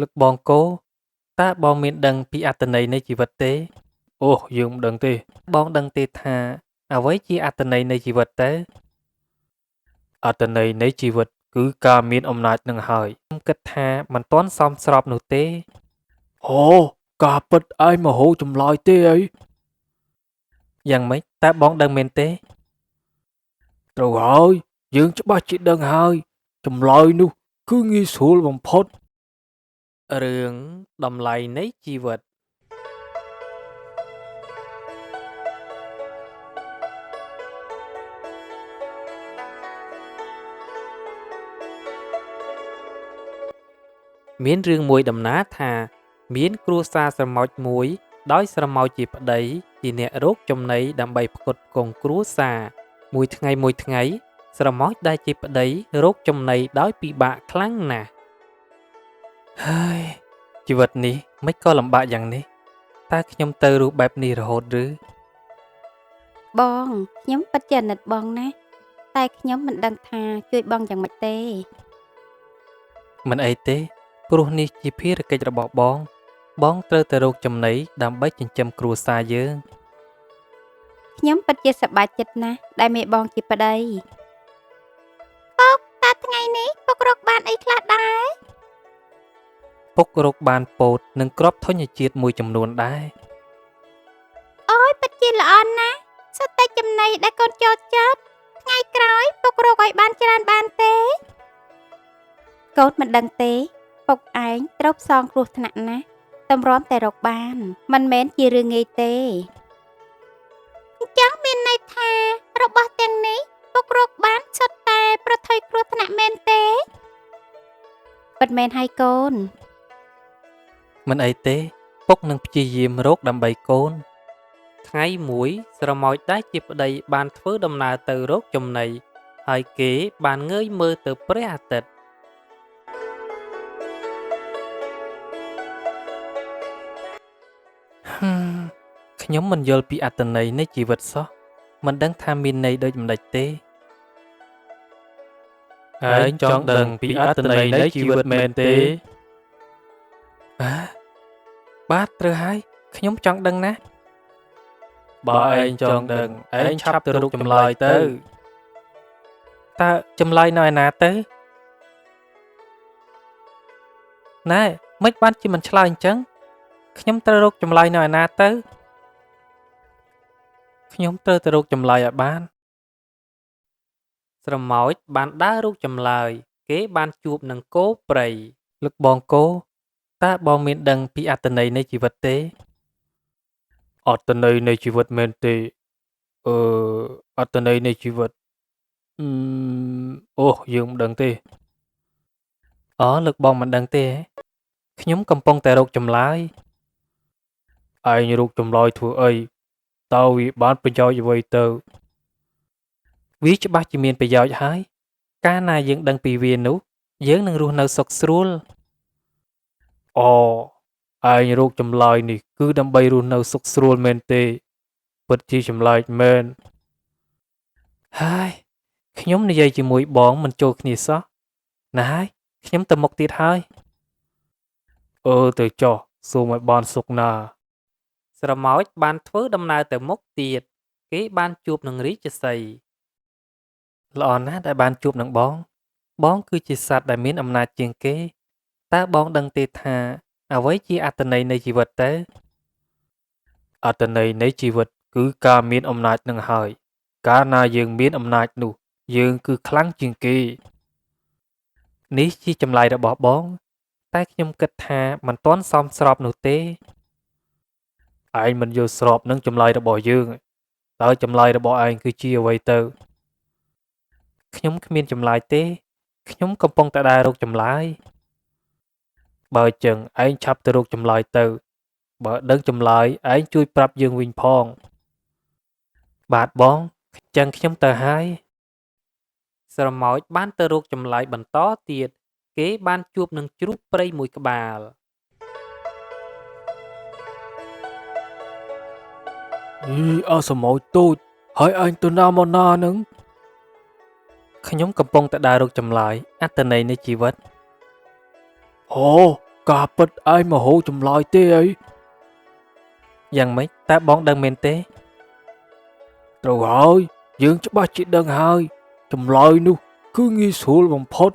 លោកបងគោតើបងមានដឹងពីអត្ថន័យនៃជីវិតទេ អូយើងមិនដឹងទេ បងដឹងទេថាអ្វីជាអត្ថន័យនៃជីវិតទៅអត្ថន័យនៃជីវិតគឺការមានអំណាចនឹងហើយខ្ញុំគិតថាមិនទាន់សមស្របនោះទេអូការពិតឯងមហូរចម្លើយទេអីយ៉ាងម៉េចតើបងដឹងមែនទេត្រូវហើយយើងច្បាស់ជាដឹងហើយចម្លើយនោះគឺងាយស្រួលបំផុតរឿងតម្លៃនៃជីវិតមានរឿងមួយដំណាថាមានគ្រួសារស្រមោចមួយដោយស្រមោចជាប្តីជាអ្នករកចំណីដើម្បីផ្គត់ផ្គង់គ្រួសារមួយថ្ងៃមួយថ្ងៃស្រមោចដែលជាប្តីរកចំណីដោយពិបាកខ្លាំងណាស់ហើយជីវិតនេះមិនក៏លំបាកយ៉ាងនេះតើខ្ញុំទៅរស់បែបនេះរហូតឬបងខ្ញុំពិតជាអាណិតបងណាស់តែខ្ញុំមិនដឹងថាជួយបងយ៉ាងម៉េចទេមិនអីទេព្រោះនេះជាភារកិច្ចរបស់បងបងត្រូវតែរកចំណីដើម្បីចិញ្ចឹមគ្រួសារយើងខ្ញុំពិតជាសប្បាយចិត្តណាស់ដែលមានបងជាប្តីពុកតើថ្ងៃនេះពុករកបានអីខ្លះដែរពុករកបានពោតនិងគ្រាប់ធញ្ញជាតិមួយចំនួនដែរអូយពិតជាល្អណាស់សុទ្ធតែចំណីដែលកូនចូលចិត្តថ្ងៃក្រោយពុករកឲ្យបានច្រើនបានទេកូនមិនដឹងទេពុកឯងត្រូវផ្សងគ្រោះថ្នាក់ណាស់តម្រាំតែរកបានមិនមែនជារឿងងាយទេអញ្ចឹងមានន័យថារបស់ទាំងនេះពុករកបានសុទ្ធតែប្រថុយគ្រោះថ្នាក់មែនទេពិតមែនហើយកូនមិនអីទេពុកនឹងព្យាយាមរកដើម្បីកូនថ្ងៃមួយស្រមោចដែលជាប្តីបានធ្វើដំណើរទៅរកចំណីហើយគេបានងើយមើលទៅព្រះអាទិត្យខ្ញុំមិនយល់ពីអត្ថន័យនៃជីវិតសោះមិនដឹងថាមានន័យដូចម្តេចទេឯងចង់ដឹងពីអត្ថន័យនៃជីវិតមែនទេបាទត្រូវហើយខ្ញុំចង់ដឹងណាស់បើឯងចង់ដឹងឯងឆាប់ទៅរកចម្លើយទៅតើចម្លើយនៅឯណាទៅណែមិនបានជាមិនឆ្លើយអញ្ចឹងខ្ញុំត្រូវរកចម្លើយនៅឯណាទៅខ្ញុំត្រូវទៅរកចម្លើយឲ្យបានស្រមោចបានដើររកចម្លើយគេបានជួបនឹងគោព្រៃលោកបងគោតើបងមានដឹងពីអត្ថន័យនៃជីវិតទេអត្ថន័យនៃជីវិតមែនទេអត្ថន័យនៃជីវិតអូយើងមិនដឹងទេអូលោកបងមិនដឹងទេខ្ញុំកំពុងតែរកចម្លើយឯងរកចម្លើយធ្វើអីតើវាបានប្រយោជន៍អ្វីទៅវាច្បាស់ជាមានប្រយោជន៍ហើយកាលណាយើងដឹងពីវានោះយើងនឹងរស់នៅសុខស្រួលអូឯងរកចម្លើយនេះគឺដើម្បីរស់នៅសុខស្រួលមែនទេពិតជាចម្លែកមែនហើយខ្ញុំនិយាយជាមួយបងមិនចូលគ្នាសោះណាហើយខ្ញុំទៅមុខទៀតហើយទៅចុះសូមឲ្យបានសុខណាស្រមោចបានធ្វើដំណើរទៅមុខទៀតគេបានជួបនឹងរាជសីហ៍ល្អណាស់ដែលបានជួបនឹងបងបងគឺជាសត្វដែលមានអំណាចជាងគេតើបងដឹងទេថាអ្វីជាអត្ថន័យនៃជីវិតទៅអត្ថន័យនៃជីវិតគឺការមានអំណាចនឹងហើយកាលណាយើងមានអំណាចនោះយើងគឺខ្លាំងជាងគេនេះជាចម្លើយរបស់បងតែខ្ញុំគិតថាមិនទាន់សមស្របនោះទេឯងមិនយល់ស្របនឹងចម្លើយរបស់យើងតើចម្លើយរបស់ឯងគឺជាអ្វីទៅខ្ញុំគ្មានចម្លើយទេខ្ញុំកំពុងតែដើររកចម្លើយបើចឹងឯងឆាប់ទៅរកចម្លើយទៅបើដឹងចម្លើយឯងជួយប្រាប់យើងវិញផងបាទបងចឹងខ្ញុំទៅហើយស្រមោចបានទៅរកចម្លើយបន្តទៀតគេបានជួបនឹងជ្រូកព្រៃមួយក្បាលអីអសមោចតូចហើយឯងទៅណាមកណានឹងខ្ញុំកំពុងតែដើររកចម្លើយអត្ថន័យនៃជីវិតអូ ការពិតឯងមករកចម្លើយទេអី យ៉ាងម៉េចតើបងដឹងមែនទេ ត្រូវហើយយើងច្បាស់ជាដឹងហើយចម្លើយនោះគឺងាយស្រួលបំផុត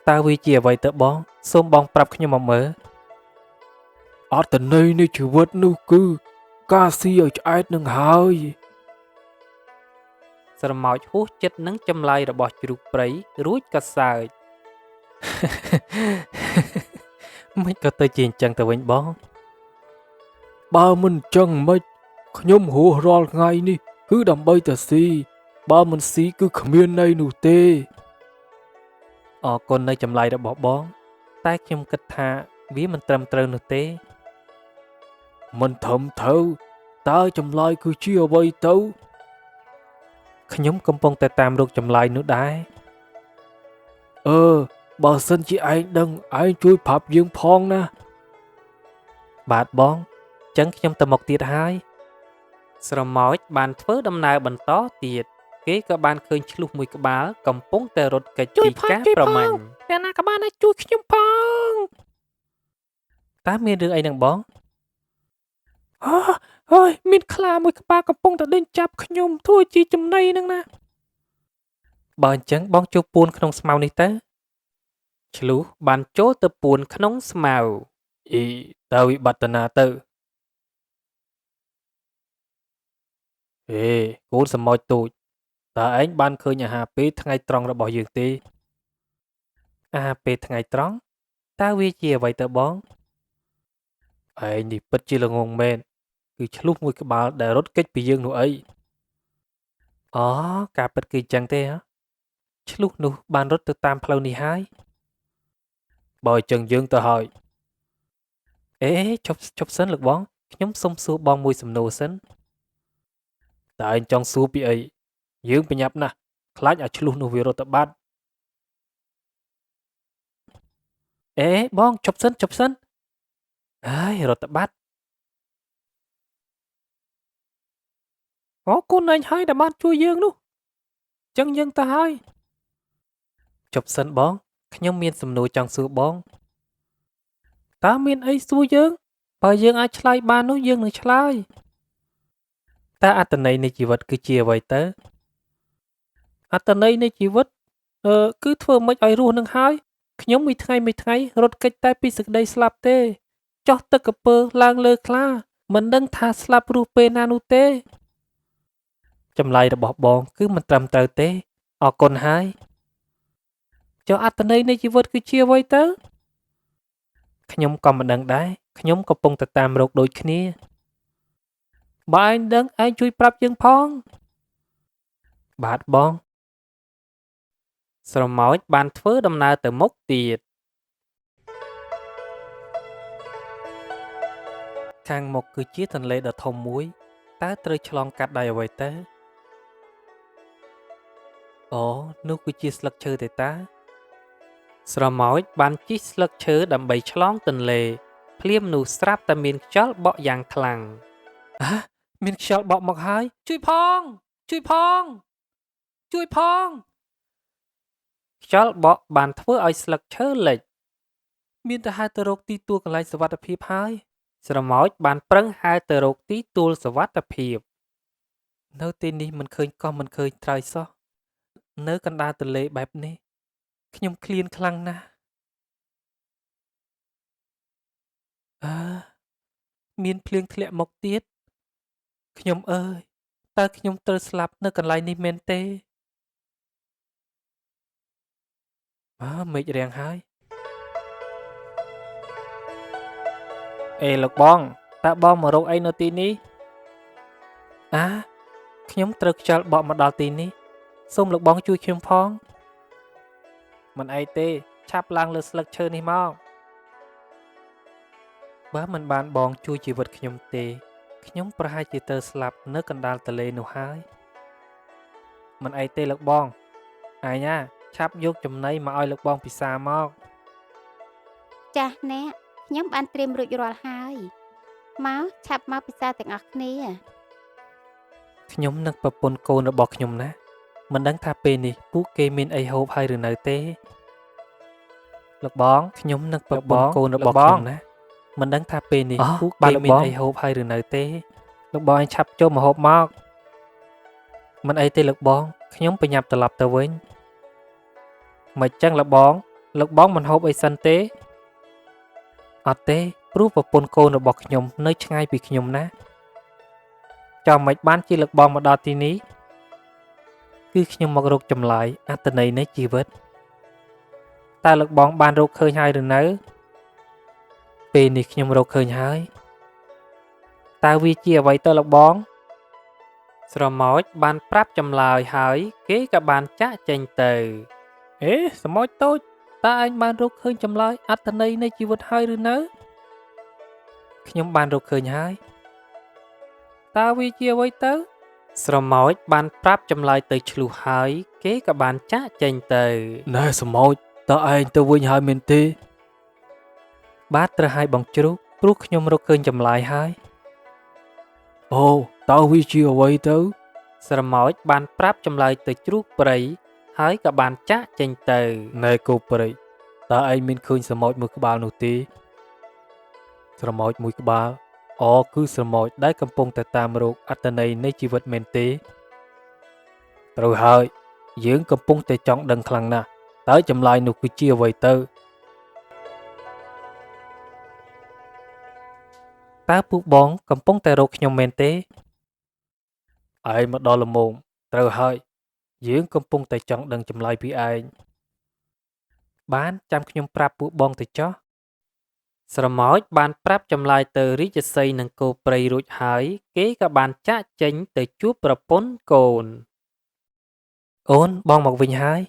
តើវាជាអ្វីទៅបងសូមបងប្រាប់ខ្ញុំមកមើល អត្ថន័យនៃជីវិតនោះគឺការស៊ីឲ្យឆ្អែតនឹងហើយ ស្រមោចហួសចិត្តនឹងចម្លើយរបស់ជ្រូកព្រៃរួចក៏សើច មិនក៏ទៅជាអញ្ចឹងទៅវិញបង បើមិនអញ្ចឹងមិនខ្ញុំរស់រាល់ថ្ងៃនេះគឺដើម្បីតែស៊ីបើមិនស៊ីគឺគ្មានន័យនោះទេ អរគុណនៅចម្លើយរបស់បង តែខ្ញុំគិតថាវាមិនត្រឹមត្រូវនោះទេ មិនត្រឹមត្រូវតើចម្លើយគឺជាអ្វីទៅ ខ្ញុំកំពុងតែតាមរកចម្លើយនោះដែរ អឺបើសិនជាឯងដឹងឯងជួយប្រាប់យើងផងណា បាទបងចឹងខ្ញុំទៅមុខទៀតហើយស្រមោចបានធ្វើដំណើរបន្តទៀតគេក៏បានឃើញឆ្លុះមួយក្បាលកំពុងតែរត់គេចពីការប្រមាញ់ អ្នកណាក៏បានដែរជួយខ្ញុំផង តើមានរឿងអីនឹងបង អូអើយមានខ្លាមួយក្បាលកំពុងតែដេញចាប់ខ្ញុំធ្វើជាចំណីនឹងណា បើអញ្ចឹងបងចូលពួនក្នុងស្មៅនេះទៅឆ្លុះបានចូលទៅពួនក្នុងស្មៅ អីតើវិបត្តិណាទៅហេកូនសមោចទូចតើឯងបានឃើញអាហារពេលថ្ងៃត្រង់របស់យើងទេ អាហារពេលថ្ងៃត្រង់តើវាជាអ្វីទៅបង ឯងនេះពិតជាល្ងងមែនគឺឆ្លុះមួយក្បាលដែលរត់គេចពីយើងនោះអី អូការពិតគឺអញ្ចឹងទេហ៎ឆ្លុះនោះបានរត់ទៅតាមផ្លូវនេះហើយ បើអញ្ចឹងយើងទៅហើយ អេជប់សិនលោកបងខ្ញុំសុំសួរបងមួយសំណួរសិន តើឯងចង់សួរពីអីយើងប្រញាប់ណាស់ខ្លាចអាឆ្លុះនោះវារត់ទៅបាត់ អេបងជប់សិនហើយរត់ទៅបាត់ អរគុណឯងហើយដែលបានជួយយើងនោះចឹងយើងទៅហើយ ជប់សិនបងខ្ញុំមានសំណួរចង់សួរបង តើមានអីសួរយើងបើយើងអាចឆ្លើយបាននោះយើងនឹងឆ្លើយ តើអត្ថន័យនៃជីវិតគឺជាអ្វីទៅ អត្ថន័យនៃជីវិតគឺធ្វើម៉េចឲ្យរស់នឹងហើយខ្ញុំមួយថ្ងៃមួយថ្ងៃរត់គេចតែពីសេចក្តីស្លាប់ទេចោះទឹកកពើឡើងលើខ្លាមិនដឹងថាស្លាប់រស់ពេលណានោះទេ ចម្លើយរបស់បងគឺមិនត្រឹមត្រូវទេអរគុណហើយ ចុះអត្ថន័យនៃជីវិតគឺជាអ្វីទៅ ខ្ញុំក៏មិនដឹងដែរខ្ញុំកំពុងតែតាមរកដូចគ្នា បើឯងដឹងឯងជួយប្រាប់យើងផង បាទបងស្រមោចបានធ្វើដំណើរទៅមុខទៀតខាងមុខគឺជាទន្លេដ៏ធំមួយតើត្រូវឆ្លងកាត់ដោយអ្វីទៅអូនោះគឺជាស្លឹកឈើទេតា ស្រមោចបានជិះស្លឹកឈើដើម្បីឆ្លងទន្លេភ្លាមនោះស្រាប់តែមានខ្យល់បក់យ៉ាងខ្លាំង មានខ្យល់បក់មកហើយ ជួយផងជួយផងជួយផង ខ្យល់បក់បានធ្វើឲ្យស្លឹកឈើលិច មានតែហៅទៅរកទីទួលកន្លែងសុវត្ថិភាពហើយ ស្រមោចបានប្រឹងហែលទៅរកទីទួលសុវត្ថិភាព នៅទីនេះមិនឃើញកោះមិនឃើញត្រើយសោះនៅកណ្ដាលទន្លេបែបនេះខ្ញុំឃ្លានខ្លាំងណាស់អើមានភ្លៀងធ្លាក់មកទៀតខ្ញុំអើយតើខ្ញុំត្រូវស្លាប់នៅកន្លែងនេះមែនទេអើមេឃរាំងហើយអេលោកបងតើបងមករកអីនៅទីនេះអាខ្ញុំត្រូវខ្យល់បក់មកដល់ទីនេះសូមលោកបងជួយខ្ញុំផងមិនអីទេឆាប់ឡើងលើស្លឹកឈើនេះមកបើមិនបានបងជួយជីវិតខ្ញុំទេខ្ញុំប្រហែលជាត្រូវស្លាប់នៅកណ្ដាលទន្លេនោះហើយមិនអីទេលោកបងឯងណាឆាប់យកចំណីមកឲ្យលោកបងពិសាមក ចាស់អ្នកខ្ញុំបានត្រៀមរួចរាល់ហើយមកឆាប់មកពិសាទាំងអស់គ្នា ខ្ញុំនឹងប្រពន្ធកូនរបស់ខ្ញុំណាមិនដឹងថាពេលនេះពួកគេមានអីហូបហើយឬនៅទេ លោកបងខ្ញុំនឹងប្រពន្ធកូនរបស់ខ្ញុំណាមិនដឹងថាពេលនេះពួកគេមានអីហូបហើយឬនៅទេលោកបងឲ្យឆាប់ចូលមកហូបមកមិនអីទេលោកបងខ្ញុំប្រញាប់ត្រឡប់ទៅវិញមិនចឹងលោកបងលោកបងមិនហូបអីសិនទេអត់ទេព្រោះប្រពន្ធកូនរបស់ខ្ញុំនៅឆ្ងាយពីខ្ញុំណាចាំមិនបានជាលោកបងមកដល់ទីនេះគឺខ្ញុំមករកចម្លើយអត្ថន័យនៃជីវិតតើលោកបងបានរកឃើញហើយឬនៅពេលនេះខ្ញុំរកឃើញហើយតើវាជាអ្វីទៅលោកបងស្រមោចបានប្រាប់ចម្លើយហើយគេក៏បានចាក់ចេញទៅអេស្រមោចតូចតើឯងបានរកឃើញចម្លើយអត្ថន័យនៃជីវិតហើយឬនៅខ្ញុំបានរកឃើញហើយតើវាជាអ្វីទៅស្រមោចបានប្រាប់ចម្លើយទៅឆ្លុះហើយគេក៏បានចាក់ចេញទៅណែស្រមោចតើឯងទៅវិញហើយមែនទេបាទត្រូវឲ្យបងជ្រូកព្រោះខ្ញុំរកឃើញចម្លើយហើយអូតើវាជាអ្វីទៅស្រមោចបានប្រាប់ចម្លើយទៅជ្រូកព្រៃហើយក៏បានចាក់ចេញទៅណែគោព្រៃតើឯងមានឃើញស្រមោចមួយក្បាលនោះទេស្រមោចមួយក្បាលអូគឺស្រមោចដែលកំពុងតែតាមរកអត្ថន័យនៃជីវិតមែនទេត្រូវហើយយើងកំពុងតែចង់ដឹងខ្លាំងណាស់តើចម្លើយនោះគឺជាអ្វីទៅតើពួកបងកំពុងតែរកខ្ញុំមែនទេឯងមកដល់ល្មមត្រូវហើយយើងកំពុងតែចង់ដឹងចម្លើយពីឯងបានចាំខ្ញុំប្រាប់ពួកបងទៅចោះស្រមោចបានប្រាប់ចម្លើយទៅរាជសីហ៍និងគោព្រៃរួចហើយគេក៏បានចាក់ចេញទៅជួបប្រពន្ធកូនអូនបងមកវិញហើយ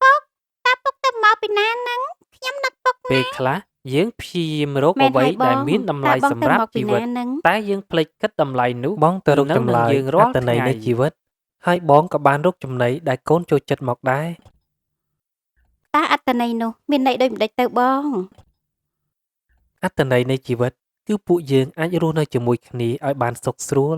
ពុកតើពុកទៅមកពីណានឹងខ្ញុំនឹកពុកណាពេលខ្លះយើងព្យាយាមរកអ្វីដែលមានតម្លៃសម្រាប់ជីវិតតែយើងភ្លេចគិតតម្លៃនោះបងទៅរកចម្លើយអត្ថន័យនៃជីវិតហើយបងក៏បានរកចំណីដែលកូនចូលចិត្តមកដែរតើអត្ថន័យនោះមានន័យដូចម្ដេចទៅបងអត្ថន័យនៃជីវិតគឺពួកយើងអាចរស់នៅជាមួយគ្នាឲ្យបានសុខស្រួល